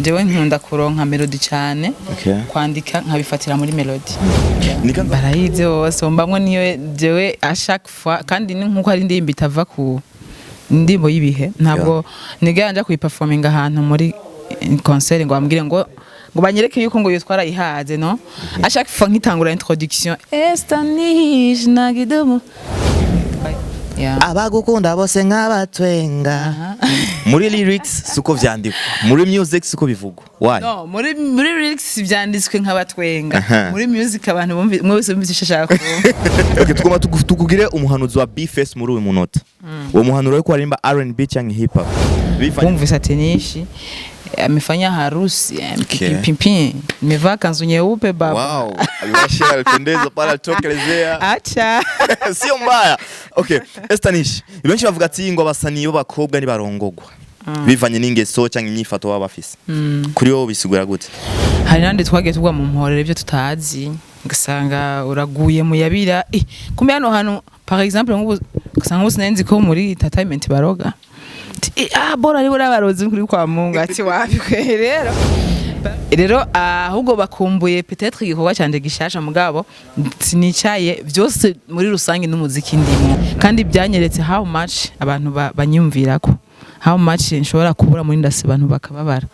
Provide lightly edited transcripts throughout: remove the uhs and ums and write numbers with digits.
Jewe nkunda kuronka melody cyane. Kwandika nkabifatira muri melody. Nika Barayizi bose mbamwe niyo jewe à chaque fois, kandi ni nkuko ari indirimbo itava ku indirimbo y'ibihe, ntabwo nigera nja kuyiperforminga ahantu muri concert ngo bambwire ngo banyereke yuko ngo iyo twarayihaze. No à chaque fois nkitangura introduction, Estanish nagidumu, yeah. Abagukunda bose nk'abatwenga. Muri lyrics suko vyandikwa, muri music suko bivugwa. Why? No, muri lyrics vyanditswe nk'abatwenga. Muri music abantu bumvi mwe wese bumvise icyo ashaka kumva. Okay, tugomba tukugire umuhanuzi wa B-Face muri uyu munota. Uwo muhanuro ariko aririmba R&B cyangwa hip hop. Bivanye Wumvise ati nishi amefanya harusi pipi, nimevaa kanzu nyeupe, baba. Wow, aliwashia, alipendeza pale alitokelezea. Acha. Sio mbaya. Okay, Estanish. Benshi bavuga ati ngo abasanii b'abakobwa ntibarongogwa, bivanye n'ingeso cyangwa inyifato baba bafise. Kuri wowe bisigura gute? Hari nandi twagiye tugwa mu mporero ibyo tutazi, ugasanga uraguye mu yabira, kumbe hano hantu, par exemple, nk'ubu ugasanga nk'ubu sinari ko muri entertainment baroga. Ati, ah bora ari bora barozi kuri kwa Mungu, ati wapi kwe. Rero ahubwo bakumbuye peut-être igikorwa canje gishasha, mugabo sinicaye byose muri rusange n'umuziki ndimo, kandi byanyeretse how much abantu banyumvirako, how much nshobora kubura muri ndasi abantu bakababara.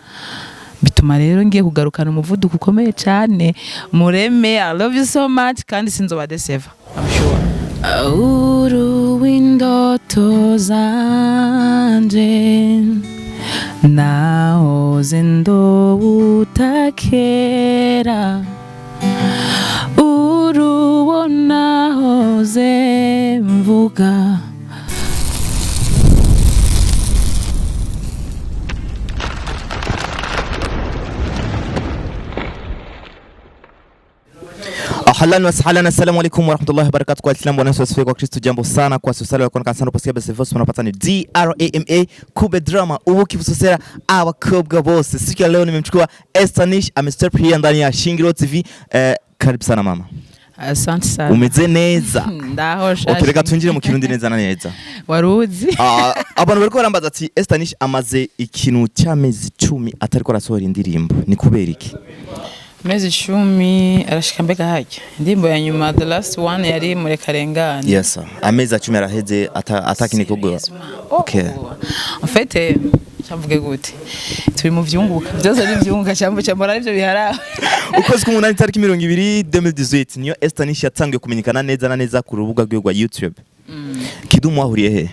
Bituma rero ngiye kugarukana umuvuduko ukomeye cyane. Mureme, I love you so much, kandi sinzoba deceive, I'm sure. Uru w'indoto zanje nahoze ndobutakera, uruwo nahoze mvuga. Ahlan wa sahlan, assalamu alaikum wa rahmatullahi wa barakatuh. Kwa Islam, Bwana Yesu asifiwe. Kwa Kristo jambo sana. Kwa sosala kwa kansano posikia bese voice unapata ni DRAMA Kube Drama ubuki busosera abakobwa bose. Siku ya leo nimemchukua Estanish, amestep here ndani ya Shingiro TV. Karibu sana mama. Asante sana. Umeze neza? Ndaho. Okay, reka twinjire mu Kirundi neza na neza. Waruzi. Ah, abantu bariko barambaza ati Estanish amaze ikintu cy'amezi 10 atariko arasohora indirimbo. Ni kubera iki? Amezi 10 arashika, mbega harya indirimbo ya nyuma, the last one, yari Murekarengane? Yes sir. Amezi 10 araheze atakini kugura. Okay. En fait, cyavuge gute, turi mu vyunguka byose, ari vyunguka cyambo cyambora arivyo biharawe. Ukwezi k'umunani tariki 20 2018 niyo Estanish yatangiye kumenyekana neza na neza ku rubuga rwe rwa YouTube. Kidumu wahuriye he?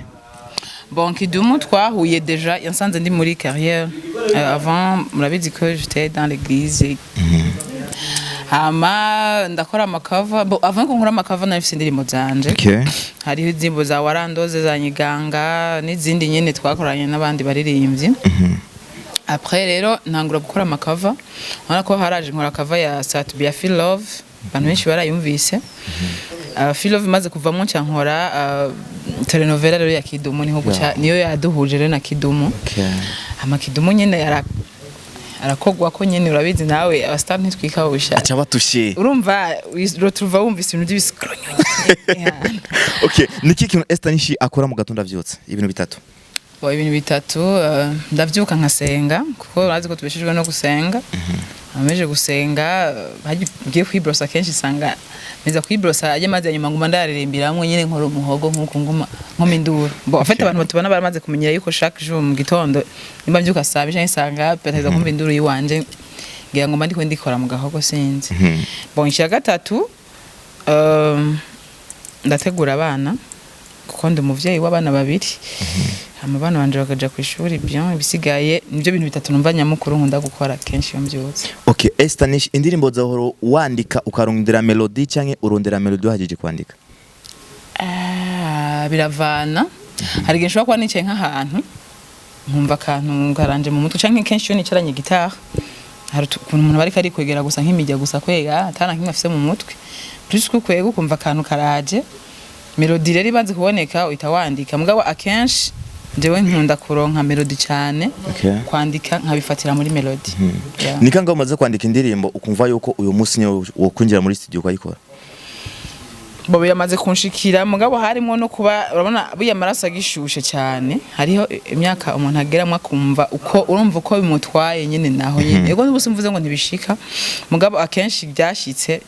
Bon, Kidumu twahuye déjà yansanze ndi muri carrière. Avant murabizi ko j'étais dans l'église, hama ndakora amacover. Bon, avant ko nkora amacover nari mfise indirimbo zanje. Hariho indirimbo za Warandoze, za Nyiganga n'izindi nyene twakoranye n'abandi baririmbyi. Après rero ntangura gukora amacover, ubona ko haraje nkora cover ya Sat B ya Feel Love, abantu benshi barayumvise. Feel Love imaze kuvamo nca nkora telenovela rero ya Kidumu, niho guca niyo yaduhuje rero na Kidumu. Ama Kidumu nyene arakogwa ko nyene urabizi nawe, abastar ntitwikawusha. Aca batushe. Urumva rotuva wumvise ibintu by'ibisikronyo. Okay, niki kintu Estanish akora mu gatondo avyutse? Ibintu bitatu. Bo, ibintu bitatu, ndavyuka nkasenga, kuko urazi ko tubeshejwe no gusenga. Ameje gusenga, ngiye kwibrosa, kenshi isanga meza kwibrosa ajya amazi ya nyuma nguma ndaririmbiramwe nyine, nkora umuhogo nkuko nguma nkoma induru. Bo, afite abantu batubona baramaze kumenyera yuko chaque jour mu gitondo nimba mbyuka saa 2 canke isanga bateza kumva induru yiwanje, ngira ngo mba ndiko ndikora mu gahogo, sinzi. Bon, icya gatatu, ndategura abana kuko ndi umuvyeyi w'abana babiri, hama abana banje bakaja ku ishuri. Bien, ibisigaye nibyo bintu bitatu numva nyamukuru nkunda gukora kenshi iyo mbyutse. Okay, Estanish, indirimbo zahoro wandika ukarondera melody canke urondera melody wahejeje kwandika? Ah, biravana. Hari igihe nshobora kuba nicaye nk'ahantu nkumva akantu karanje mu mutwe, canke kenshi iyo nicaranye gitara hari ukuntu umuntu aba ariko arikwegera gusa nk'imijya gusa kwega atana kimwe afise mu mutwe, plus ko kwega ukumva akantu karaje, melody rero ibanze kuboneka uhita wandika. Mugabo akenshi jewe nkunda kuronka melody cyane, kwandika nkabifatira muri melody. Yeah. Nika ngaho umaze kwandika indirimbo ukumva yuko uyu munsi niyo wokwinjira muri studio ukayikora? Bo biramaze kunshikira, mugabo harimo no kuba urabona buya amaraso agishushe cyane, hariho imyaka umuntu ageramwo akumva uko urumva uko bimutwaye nyene, naho nyene. Ego, n'ubu simvuze ngo ntibishika, mugabo akenshi byashitse,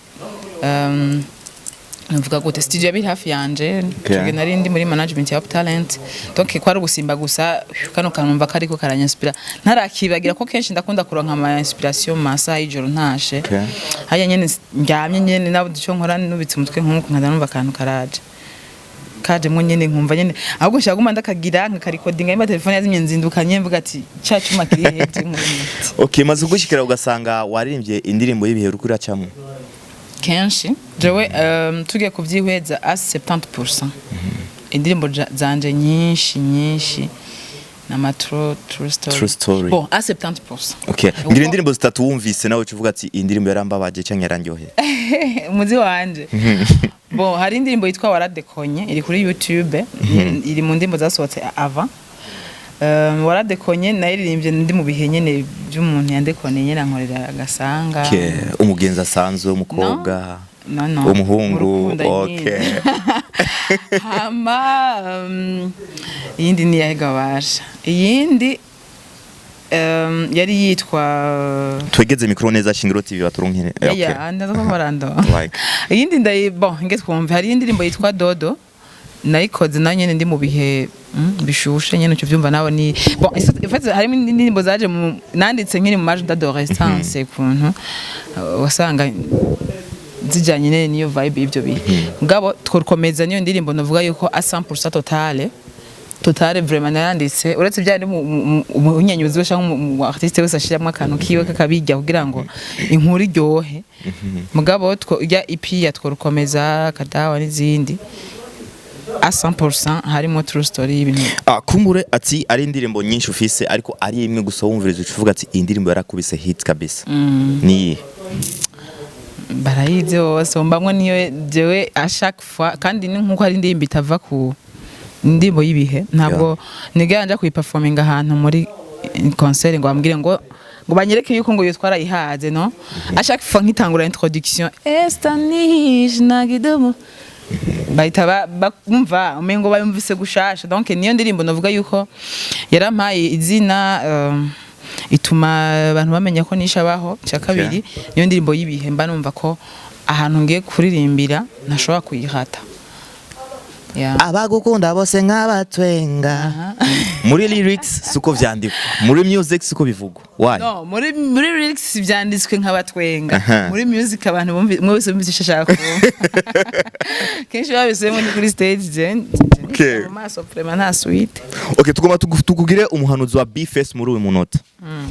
navuga gute, studio yabiri hafi yanje. Okay. Nari ndi muri management ya Up Talent, donc kwari ugusimba gusa kano kantu numva kariko karanyispira, ntarakibagira ko kenshi ndakunda kuronka ama inspiration mu masaha y'ijoro ntashe. Haya nyene ndyamye nyene nawe ico nkora nubitse umutwe nkuko nkaza numva akantu karaje kajemwo nyene, nkumva nyene ahubwo nshaka guma ndakagira nkakarikodinga, nimba telefone yazimye nzindukanye mvuga ati ca cuma kiri heje nk'umuti. Okay, maze kugushikira ugasanga waririmbye indirimbo y'ibihe uriko uracamwo? Kenshi jewe, tugiye kuvyihweza, à 70% indirimbo zanje nyinshi nyinshi nama true story. True story. Bon, à 70%. Okay, ngira indirimbo zitatu wumvise nawe uca uvuga ati iyi ndirimbo yarambabaje canke yarandyoheye. Umuzi wanje, bon, hari indirimbo yitwa Waradekonye iri kuri YouTube, iri mu ndirimbo zasohotse avant. Waradekonye nayiririmbye ndi mu bihe nyene by'umuntu yandekonye nyene ankorera agasanga. Okay, umugenzi asanzwe, umukobwa? No. Umuhungu? Mu rukundo nyene. Hama iyindi ni yahegabasha, iyindi yari yitwa Twegeze mikro neza, Shingiro TV baturunkire. Okay. Ya, ndaza ko barando. Like. Iyindi ndayi, bon, nge twumve, hari indirimbo yitwa Dodo nayikoze nayo nyene ndi mu bihe bishushe nyene, uco vyumva nawe ni bon. En fait harimo indirimbo zaje nanditse nkiri mu âge d'adolescence, kuntu wasanga zijanye nyene niyo vibe y'ivyo bihe. Mugabo twokomeza niyo ndirimbo novuga yuko à 100% totale totale vraiment naranditse, uretse bya umunyanyuzi wese cyangwa umu artiste wese ashiramwo akantu kiwe kakabijya kugira ngo inkuru iryohe. Mugabo two ijya EP ya tworukomeza kadawa n'izindi, à 100% harimo true story y'ibintu. Ah, kumbure ati ari indirimbo nyinshi ufise, ariko ari imwe gusa wumviriza uca uvuga ati iyi ndirimbo yarakubise hit kabisa, ni iyihe? Barayizi bose mbamwe niyo jewe à chaque fois, kandi ni nkuko ari indirimbo itava ku indirimbo y'ibihe, ntabwo nigera nja kuyiperforminga ahantu muri concert ngo bambwire ngo banyereke yuko ngo iyo twarayihaze. No à chaque fois nkitangura introduction Estanish nagidumu, bahita bumva umengo bayumvise gushasha. Donc niyo ndirimbo navuga yuko yarampaye izina, ituma abantu bamenya ko nishabaho. Cya kabiri, niyo ndirimbo y'ibihe mba numva ko ahantu ngiye kuririmbira ntashobora kuyihata. Yeah. Abagukunda bose nk'abatwenga, muri lyrics suko vyandikwa, muri music suko bivugwa, why? No, muri lyrics vyanditswe nk'abatwenga. Muri music abantu bumvi mwe wese bumvise icyo ashaka kumva. Kenshi babisemo ni kuri stage je mu maso vraiment nta suite. Okay, tugomba tukugire umuhanuzi wa B-Face muri uyu munota.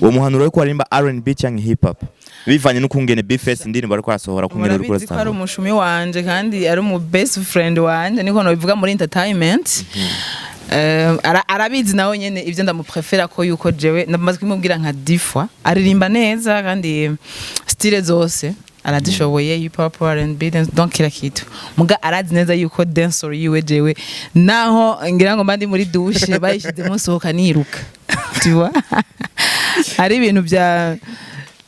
Uwo muhanuro wo aririmba R&B cyangwa hip hop, bivanye n'ukungene B-Face indirimbo ariko arasohora, kungene uriko Murabizi ko ari urasanga. umushumi wanje kandi ari umu best friend wanje, niko nobivuga muri entertainment. Arabizi nawe nyene ivyo ndamuprefera ko yuko jewe ndamaze kubimubwira nka 10 fois. Aririmba neza kandi style zose arazishoboye, hip hop, R&B, dance, donc kila kitu. Muga arazi neza yuko dancehall yiwe jewe naho ngira ngo mba ndi muri douche bayishizemo nsohoka niruka, tu vois, hari ibintu bya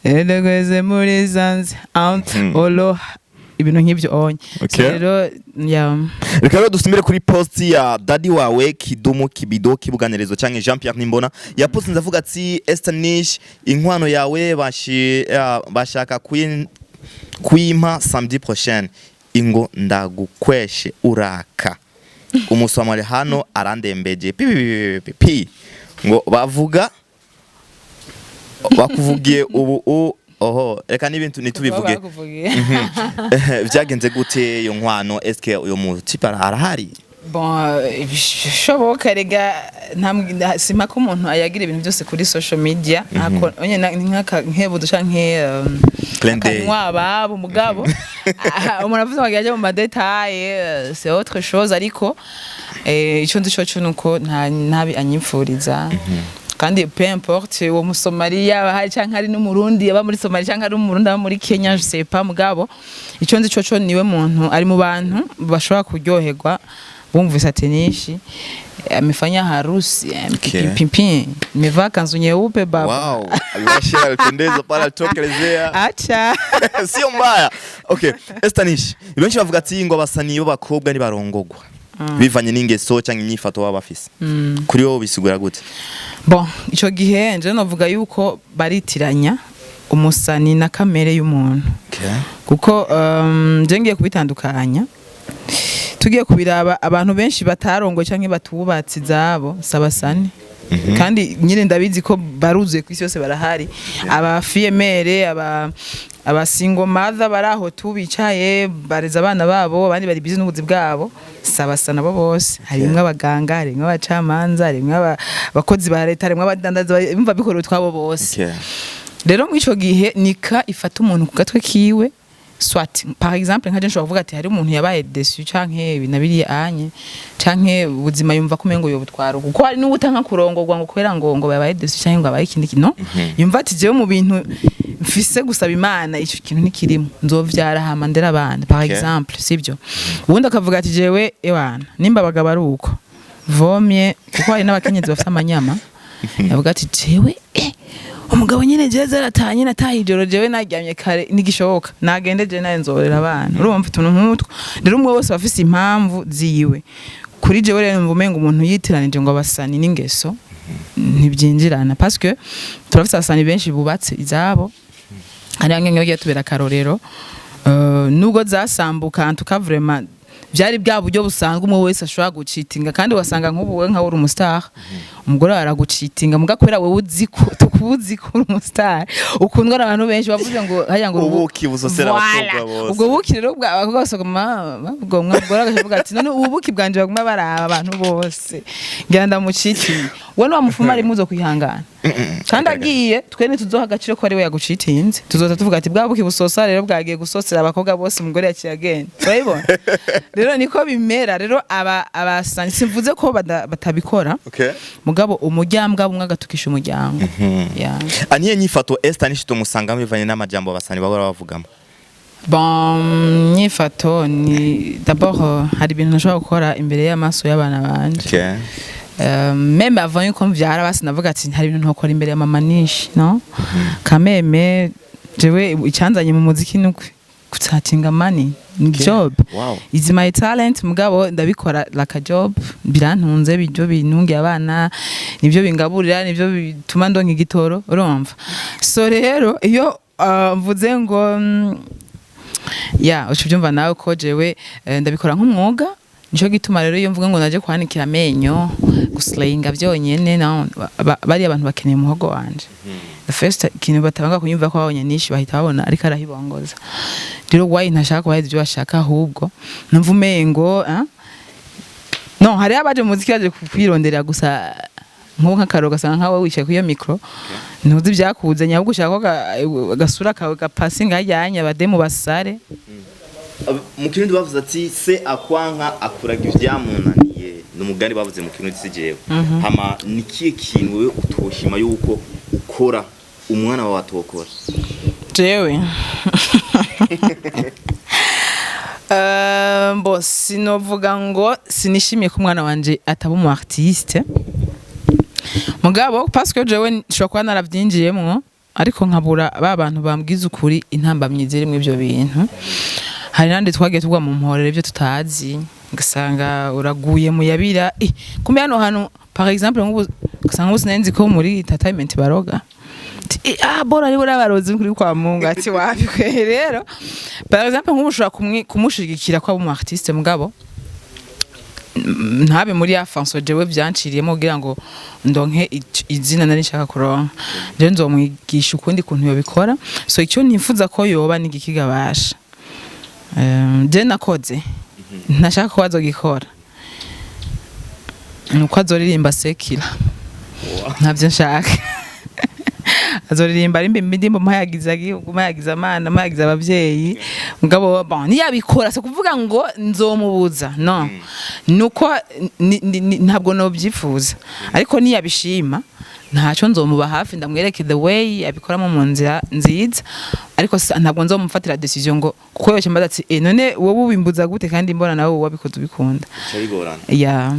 Edegweze muri zanze aunt olo, ibintu nk'ibyo onye. So rero ya. Reka rero dusubire kuri post ya daddy wawe Kidumu Kibido Kibuganirezo cyangwa Jean Pierre Nimbona. Yapostinze avuga ati Esther Nish, inkwano yawe bashaka kuyimpa samedi prochaine, ingo ndagukweshe uraka umusomali hano arandembeje pi pi pi pi ngo bavuga bakuvugiye ubu oho, reka n'ibintu ntitubivuge. Bakuvugiye. Vyagenze gute iyo nkwano? Eske uyo mutipe arahari? Bon, ibishoboka rega simpaka umuntu ayagira ibintu byose kuri social media. Ako onye nk'aka nkebudu canke Clin d'œil. akanywa ababo. Mugabo umuntu avuze ngo ajya mu ma détails, c'est autre chose. Ariko ico nzi coco nuko nta nabi anyipfuriza, kandi peu importe uwo Musomali yaba hari canke ari n'Umurundi aba muri Somalia canke ari Umurundi aba muri Kenya, je sais pas. Mugabo ico nzi coco niwe muntu ari mu bantu bashobora kuryoherwa bumvise ati Nishi amefanya harusi, pipi nimevaa kanzu nyeupe baba. Wow, alibashia, alipendeza pale alitokelezea. Acha. Sio mbaya. Okay, Esther Nish, benshi bavuga ati ngo abasani b'abakobwa ntibarongogwa bivanye n'ingeso cyangwa inyifato baba bafise. Kuri wowe bisigura gute? Bon, ico gihe nje novuga yuko baritiranya umusani na kamere y'umuntu, kuko nje ngiye kubitandukanya. Tugiye kubiraba, abantu benshi batarongoye canke batubatse izabo sabasani, kandi nyine ndabizi ko baruzuye ku isi yose, barahari aba fille-mère, aba single mother bari aho tubicaye bareza abana babo, abandi bari busy n'ubuzi bwabo. Sabasa nabo bose, harimwo abaganga, harimwo abacamanza, harimwo abakozi ba leta, harimwo abadandaza, bumva bikorera utwabo bose. Rero muri ico gihe nika ifata umuntu ku gatwe kiwe. Soit par exemple nka je nshobora kuvuga ati hari umuntu yabaye déçu canke ibi na biriya anye, canke ubuzima yumva ko umengo yobutwara, kuko hari n'uwutanka kurongorwa ngo kubera ngo yabaye déçu canke ngo abaye ikindi kintu. No yumva ati jewe mu bintu mfise gusaba Imana ico kintu ntikirimo, nzovyara hama ndera abana, par exemple, sibyo? Ubundi akavuga ati jewe ewana nimba abagabo ari uko vomye, kuko hari n'abakenyezi bafise amanyama, yavuga ati jewe umugabo nyene jewe zaratanye nataye ijoro, jewe naryamye kare, ntigishoboka, nagende, jewe nawe nzorera abana. Urumva utuntu nk'utwo. Rero umwe wese afise impamvu ziwe. Kuri jewe rero numva umenga umuntu yitiranije ngo abasani n'ingeso ntibyinjirana, parce que turafise abasani benshi bubatse izabo, hari bamwe bagiye tubera akarorero. Nubwo zasambuka, en tout cas vraiment byari bwa buryo busanzwe umwe wese ashobora gucitinga, kandi wasanga nk'ubu we nka uri umustar, umugore wawe aragucitinga, muga kubera wewe uzi ko tukuzi ko uri umustar ukundwa n'abantu benshi, bavuze ngo hariya ngo Ubuki busosera Voilà. abakobwa bose. Ubwo buki rero bwa abakobwa bose baguma babwomwa, umugore agaca ati none ubu buki bwanje baguma baraba abantu bose, ngira ndamucitinga. We niwamufuma rimwe uzo kwihangana, kandi agiye twe ntituzoha agaciro ko ari we yagucitinze, tuzoza tuvuga ati bwa buki busosa rero bwagiye gusosera abakobwa bose, umugore yaciye agenda. Urabibona rero niko bimera. Rero aba abasani simvuze ko batabikora, mugabo umuryango umwe agatukisha umuryango. Yeah. Aniye nyifato Esther Nish tumusangamo bivanye n'amajambo abasani bahora bavugamo? Bon, nyifato ni d'abord hari ibintu ntashobora gukora imbere y'amaso y'abana banje. Même avant yuko mvyara, basi navuga ati hari ibintu ntokora imbere ya mama Nishi. No kameme jewe icyanzanye mu muziki ni gutsatinga money, ni job. Is my talent, mugabo ndabikora like a job, birantunze, ibyo bintungiye abana, nibyo bingaburira, nibyo bituma ndonka igitoro, urumva? So rero iyo mvuze ngo ya uca ubyumva nawe ko jewe ndabikora nk'umwuga. Nico gituma rero iyo mvuga ngo naje kwanikira amenyo, guslayinga byonyene, no bariya abantu bakeneye umuhogo wanje. The first ikintu batabanga kunyumva ko babonye Nishi, bahita babona ariko arahibongoza. Rero why ntashaka kubahereza ibyo bashaka, ahubwo numva umengo no hari abaje mu muziki baje kwirondera gusa, nk'ubu nk'akaro ugasanga nkawe wicaye kuri iyo micro ntuzi ibyakuzanye, ahubwo ushaka ko agasura kawe gapasinga hajyanye abademu basare. Mu Kirundi bavuze ati se akwanka akuraga ivyamunaniye, ni umugani bavuze mu Kirundi, si jewe. Hama ni kihe kintu wewe utoshima yuko ukora umwana wawe atokora? Jewe bo sinovuga ngo sinishimiye ko umwana wanje ataba umu artiste, mugabo parce que jewe nshobora kuba naravyinjiyemwo ariko nkabura ba bantu bambwiza ukuri intambamyi ziri mu ivyo bintu. Hari nandi twagiye tugwa mu mporero ibyo tutazi, ugasanga uraguye mu yabira, kumbe hano hantu par exemple nk'ubu ugasanga nk'ubu sinari ko muri entertainment baroga. Ati, ah bora ari bora barozi kuri kwa Mungu, ati wapi kwe. Rero par exemple nk'ubu ushobora kumushigikira ko aba umu artiste, mugabo ntabe muri ya fanso jewe vyanciriyemo kugira ngo ndonke izina nari nshaka kuronka. Rero nzomwigisha ukundi kuntu yobikora. So icyo nifuza ko yoba ni igikigabasha je nakoze ntashaka ko azogikora nuko azoririmba sekira, ntabyo nshaka. Azoririmba arimba indirimbo mpayagiza igihugu, mpayagiza amana, mpayagiza abavyeyi. Mugabo bon niyabikora si kuvuga ngo nzomubuza, no nuko ntabwo nobyifuza, ariko niyabishima ntacyo, nzomuba hafi ndamwereke the way abikoramo mu nzira nziza, ariko ntabwo nzomufatira decision ngo kuko yoce mbaza ati none wowe ubimbuza gute kandi mbona nawe wabikoze ubikunda? Bica bigorana. Ya.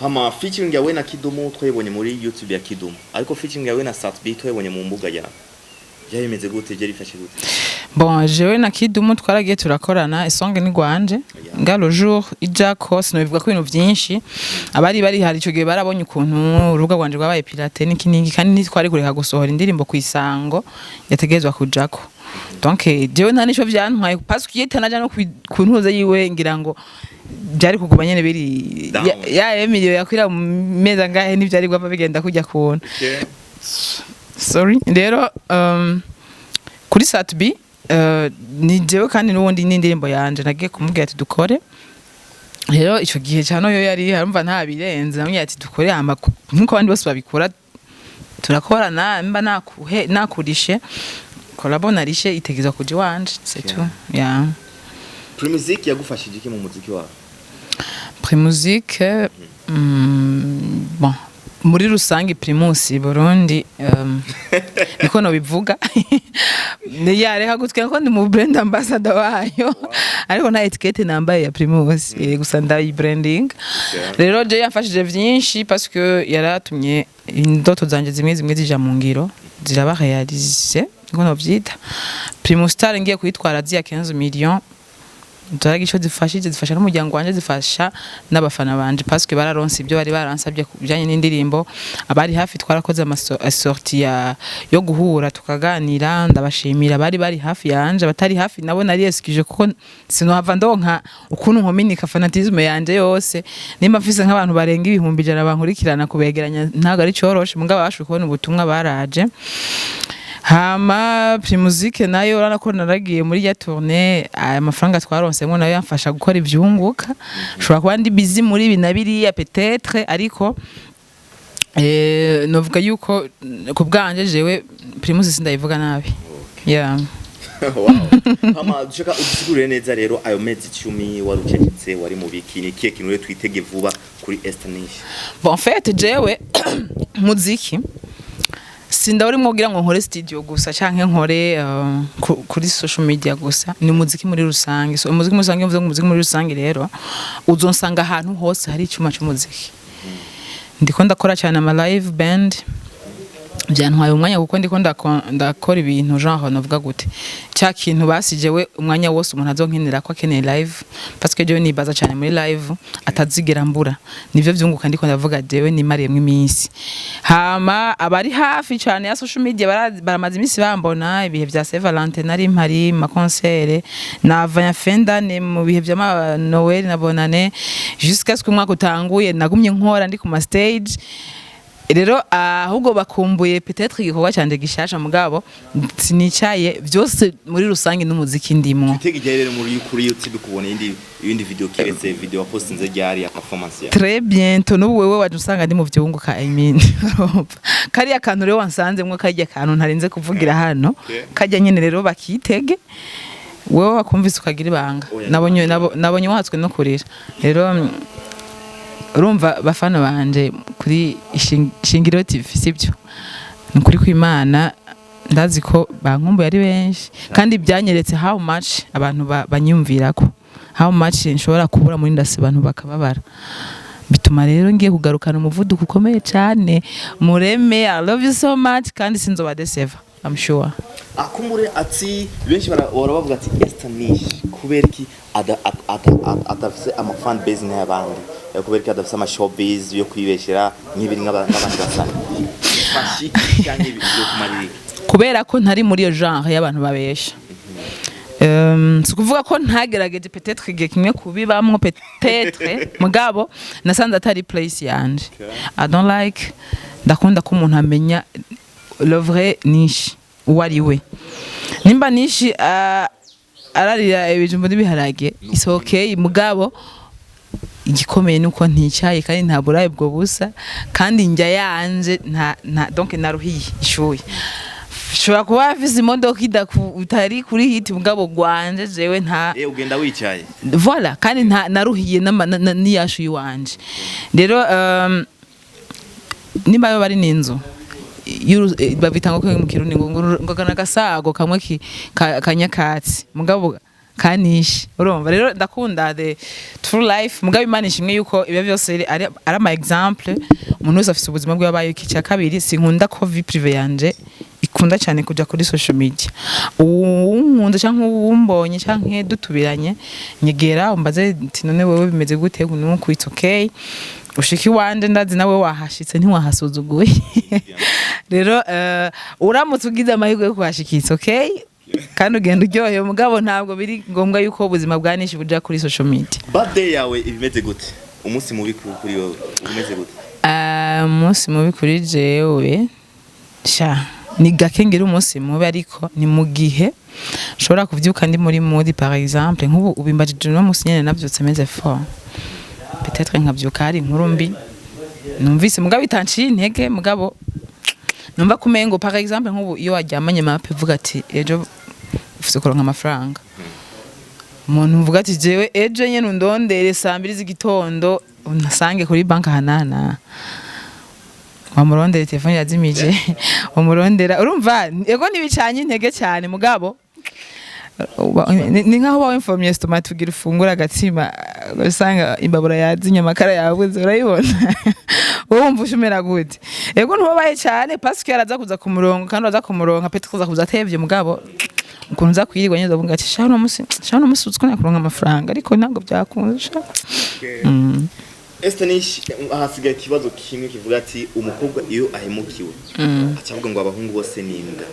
Hama featuring yawe na Kidumu twayibonye muri YouTube ya Kidumu, ariko featuring yawe na Sat B twayibonye mu mbuga yawe. Byari bimeze gute? Byari bifashe gute? Bon, jewe na Kidumu twaragiye turakorana isonge ni gwanje nga le jour ijako sinobivuga ko ibintu vyinshi. Abari bari hari ico gihe barabonye ukuntu urubuga rwanje rwabaye pirate n'iki n'iki, kandi ntitwari kureka gusohora indirimbo ku isango yategerezwa kujako. Donc jewe nta nico vyantwaye, parce que yitanaja no ku ntuze yiwe, ngira ngo byari kuguma nyene biri Down. Ya emilio yakwira mu meza ngahe, ntivyari gwava bigenda kujya kubona. Sorry. Rero kuri Sat-B ni jewe kandi n'ubundi n'indirimbo yanje nagiye kumubwira ati dukore. Rero ico gihe cyane yo yari harumva nta birenze, namubwira ati dukore hama nkuko abandi bose babikora turakorana, mba nakuhe nakurishe collabo narishe itegezwa kuja iwanje, c'est tout, yeah. Primusic yagufashije iki mu muziki wawe? Primusic, bon, muri rusange Primus Burundi, niko nobivuga. Yareka gutwenga ko ndi mu brand ambassador wayo, ariko nta étiquette nambaye ya Primus, gusa ndayi branding. Rero je yamfashije vyinshi parce que yaratumye indoto zanje zimwe zimwe zija mu ngiro, ziraba réalisé, niko novyita. Primus Star ngiye kuyitwara ziya 15 millions turaga ico zifashije, zifasha n'umuryango wanje, zifasha n'abafana banje, parce que bararonse ibyo bari baransabye ku bijanye n'indirimbo. Abari hafi twarakoze amasortie yo guhura tukaganira, ndabashimira bari bari hafi yanje. Abatari hafi nabo nari excuse, kuko sinohava ndonka ukuntu nkominika fanatisme yanje yose. Nimba mfise nk'abantu barenga 100,000 bankurikirana, kubegeranya ntabwo ari coroshe, mugabo bashoboye kubona ubutumwa baraje. Hama Primusic nayo urabona ko naragiye muri ya tournée, aya mafaranga twaronsemo nayo yamfasha gukora ivyunguka. Ushobora kuba ndi busy muri ibi na biriya peut-être, ariko novuga yuko ku bwanje jewe Primus sindayivuga nabi, yeah. Wow. Hama dushaka udusigurire neza rero ayo mezi 10 wari ucecetse, wari mu biki? Ni kihe kintu rero twitege vuba kuri Esther Nish? Bon, en fait jewe muziki sindawurimwo kugira ngo nkore studio gusa canke nkore kuri social media gusa, ni umuziki muri rusange. So umuziki muri rusange, mvuze ngo umuziki muri rusange rero uzonsanga ahantu hose hari icyuma cy'umuziki. Ndiko ndakora cyane ama live band, byantwaye umwanya kuko ndiko ndakora ibintu genre novuga gute, cya kintu basijewe umwanya wose umuntu azonkenera ko akeneye live, parce que jewe nibaza cyane muri live atazigera mbura, nivyo vyunguka ndiko ndavuga jewe nimariyemwo iminsi. Hama abari hafi cyane ya social media baramaze iminsi bambona ibihe vya Saint Valentin nari mpari ma concert nava fin d'année mu bihe vya ma Noël na Bonane jusqu'à ce que umwaka utanguye nagumye nkora ndi ku ma stage. Rero ahubwo bakumbuye peut-être igikorwa canje gishasha, mugabo sinicaye, byose muri rusange n'umuziki ndimwo. Twitege igihe rero muri kuri YouTube kubona iyindi video, kiretse video wapostinze ryari ya performance ya? Très bientôt. N'ubu wewe waje usanga ndi mu vyunguka, I mean, urumva kariya kantu rero wansanzemwo, karya kantu ntarinze kuvugira hano. Karya nyene rero bakitege, wewe wakumvise ukagira ibanga. Oya. Nabonye nabonye watswe no kurira. Rero urumva bafana banje kuri Shingiro TV, sibyo? Ni ukuri kw'Imana ndazi ko bankumbuye ari benshi, kandi byanyeretse how much abantu banyumvirako, how much nshobora kubura muri ndasi abantu bakababara. Bituma rero ngiye kugarukana umuvuduko ukomeye cyane. Mureme, I love you so much, kandi sinzoba deceive, I'm sure. Akumbure ati benshi bahora bavuga ati Esther Nish kubera iki adafise ama fan base nk'ayabandi? Kubera iki adafise ama showbiz yo kwibeshera nk'ibiri nk'abandi basani? Fasha iki canke ibi byo kumarira iki? Kubera ko ntari muri iyo genre y'abantu babesha. Si ukuvuga ko ntagerageje peut-être igihe kimwe kubibamwo peut-être, mugabo nasanze atari place yanje. I don't like, ndakunda ko umuntu amenya le vrai Nish uwo ari we. Nimba Nish ararira ibijumbu n'ibiharage, it's okay, mugabo igikomeye nuko nticaye kandi nta burayi bwo busa, kandi njya yanje nta donc naruhiye ishuye. Ushobora kuba afise imodoka utari kuri hit, mugabo gwanje jewe nta Ugenda wicaye. Voilà, kandi nta naruhiye n'iyashu iwanje. Rero nimba yo bari n'inzu babita ngo mu Kirundi ngo kana gasago kamwe kanyakatsi, mugabo kanishe. Urumva rero ndakunda the true life, mugabo Imana ishimwe yuko ibyo byose ari ama exemple. Umuntu wese afise ubuzima bwe yabaye. Iki cya kabiri, sinkunda ko vie privée yanje ikunda cyane kuja kuri social media. Uwunkunda canke uwumbonye canke dutubiranye, nyegera umbaze ati: "None wewe bimeze gute?" Nuku it's okay. Ushika iwanje, ndazi nawe wahashitse, ntiwahasuzuguye. Rero uramutse ugize amahirwe yo kuhashika, it's okay, kandi ugenda uryohewe. Mugabo ntabwo biri ngombwa yuko ubuzima bwa nishi buja kuri social media. Birthday yawe ibimeze gute? Umunsi mubi kuri wowe umeze gute? Ah, umunsi mubi kuri jewe, sha, ni gake ngira umunsi mubi, ariko ni mu gihe nshobora kuvyuka ndi muri mood. Par exemple, nk'ubu ubimbajije uno munsi nyene, navyutse meze fort, peut-être nkavyuka hari inkuru mbi numvise, mugabo itanciye intege, mugabo numva kumengo, par exemple, nk'ubu iyo waryamanye mape uvuga ati ejo ufise kuronka amafaranga, umuntu uvuga ati jewe ejo nyene undondere saa 2 z'igitondo unasange kuri banki ahanana, wamurondera telefone yazimije, wamurondera, urumva ego ntibicanye intege cyane, mugabo ni nkaho uba wimfomye estomac tugira ufungura agatsima, usanga imbabura yazinye, amakara yabuze, urayibona, wowe wumva ushumera gute? Ego ntubabaye cyane parce que yaraza kuza ku murongo, kandi waza kumuronka peut-être kuza kuza atevye, mugabo ukuntu uza kwirirwa nyine uvuga ati sha uno munsi, sha uno munsi uziko nakuronka amafaranga, ariko ntabwo byakunze sha. Esther Nish, hasigaye ikibazo kimwe kivuga ati umukobwa iyo ahemukiwe aca avuga ngo abahungu bose ni imbwa.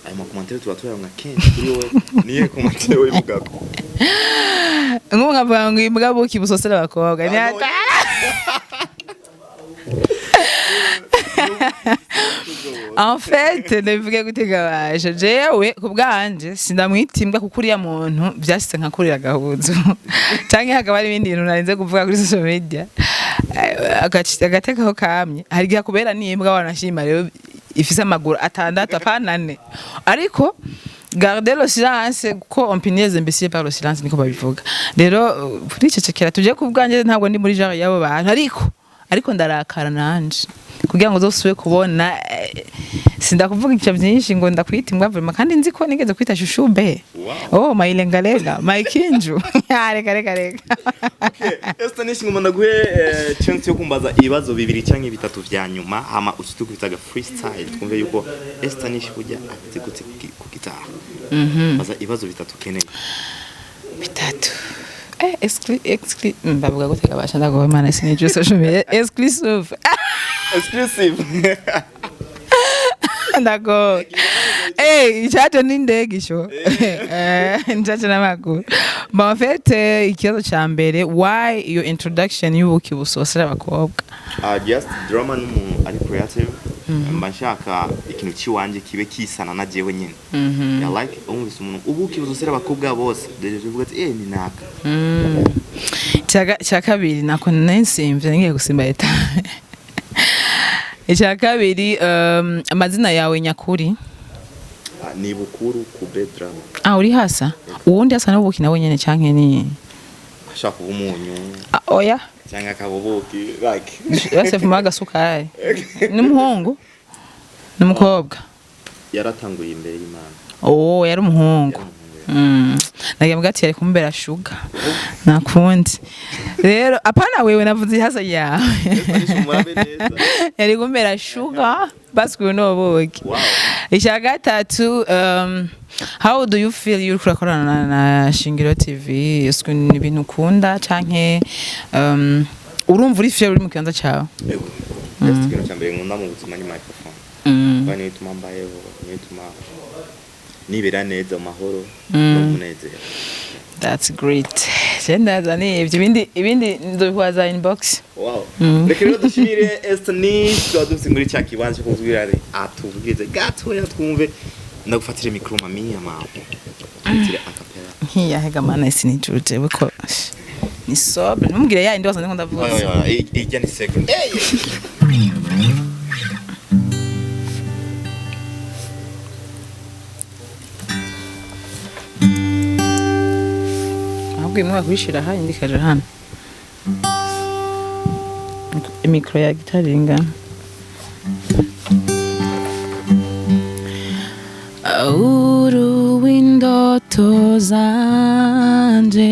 Ayo ma commentaires tuba tuyaronka kenshi. Kuri wowe niye commentaire wivugako? Nk'ubu nkavuga ngo imbwa buki busosera abakobwa ni Ah, no. En fait, ndabivuge gutega baje, jewe ku bwanje sindamwita imbwa, kuko uriya muntu byashitse nka kurira agahuzu canke hakaba hari ibindi bintu narinze kuvuga kuri social media. Agatekaho kamye hari igihe akubera n'imbwa, wanashima rero ifise amaguru atandatu apana ane, ariko garder le silence, kuko on punit les imbéciles par le silence, niko babivuga. Rero turicecekera tuje. Ku bwanjye ntabwo ndi muri genre y'abo bantu, ariko ndarakara nanje kugira ngo uzosubire kubona. Sindakuvuga ivyo byinshi ngo ndakwita imbwa vraiment, kandi nzi ko nigeze kwita shushube. Wow. Oh, mayilengalenga, mayikinju. Ah, reka reka reka. Esther Nish, ngomba ndaguhe chance yo kumbaza ibibazo bibiri canke bitatu vya nyuma, hama ucitukubitaga freestyle, twumve yuko Esther Nish burya afite gute ku gitara. Baza ibibazo bitatu ukeneye. Bitatu, exclu exclu bavuga gute kabasha? Ndagowe Mana, sinijwe social media exclusive. Exclusive. Ndagowe. Icaje n'indege isho, ncaje n'amaguru. Bon, en fait, ikibazo ca mbere: why your introduction y'ubuki busosera abakobwa? Just drama n'umuntu ari creative, mba nshaka ikintu ciwanje kibe kisana na jewe nyene. Yeah, like umvise umuntu ubuki buzosera abakobwa bose, déjà uvuga ati eh ni naka. Icya kabiri, nako nsimvye ngiye gusimba leta. Icya kabiri, amazina yawe nyakuri? Ah, ni Bukuru Kube Drama. Ah, uri hasa uwundi hasa n'ubuki nawe nyene canke ni Ashaka kuba umunyu Ah, oya. cyangwa akabubuki like. Yose fuma agasukari. N'umuhungu n'umukobwa? Yaratanguye imbere y'Imana. Oh, yari umuhungu. Nagira mbwa ati yari kumbera shuga, nakundi rero apana wewe, navuze ihasa yawe. Murabe neza. Yari kumbera shuga basi uyu ni ubuki. Wow. Icya gatatu, how do you feel iyo uriko urakorana na Shingiro TV? Ese ni ibintu ukunda canke urumva uri fier uri mu kibanza cawe? Ego. Just ikintu cya mbere nkunda mu buzima ni microphone. Kuba niyo ituma mbayeho, niyo ituma nibera neza mu mahoro no mu munezero. That's great. Je ndaza ni ibyo, ibindi nzobikwaza inbox. Wow. Reka rero dushimire Esther Nish, tuba dufite muri cya kibanza cyo kutubwira ati atubwirize gatoya twumve. Ndagufatire micro mami, ama tufatire acapella. Nkiyahega mana, sinijuje buko ni sobre, ntumubwire ya indi wasanze ko ndavuze. Oya oya, ijya ni second. Hey! Ahubwo imwe bakuyishira aha, indi ikaja hano, imikoro ya gitari ingana. Uru w'indoto zanje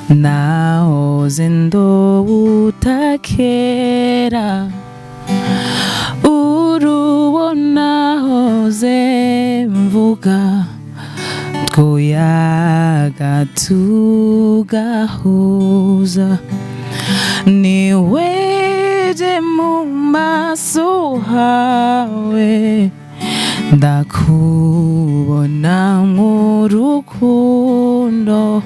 naho Nahoze ndobutakera, uruwo nahoze mvuga, twoyaga tugahuza, niweje mu maso hawe, ndakubona nk'urukundo.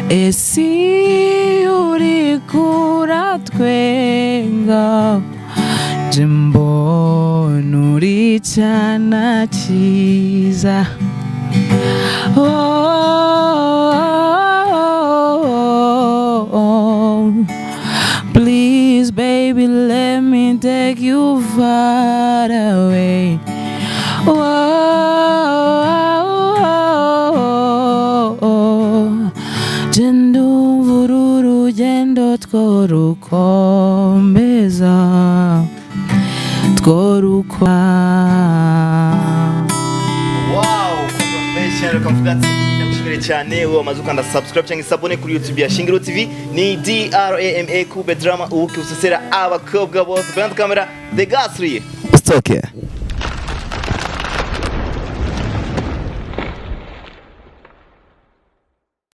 Ese uriko uratwenga, je mbona uri icana ciza. Oh, please, baby, let me take you far away. Oh, je ndumva uru rugendo tworukomeza, tworukwa. Wow, congratulations. Reka mvuga ati ndagushimire cyane wowe wamaze ukanda subscribe cyangwa s'abonner kuri YouTube ya Shingiro TV. Ni DRAMA Kube Drama, ubuki busesera abakobwa bose. Behind camera, The Gasri. Usitoke.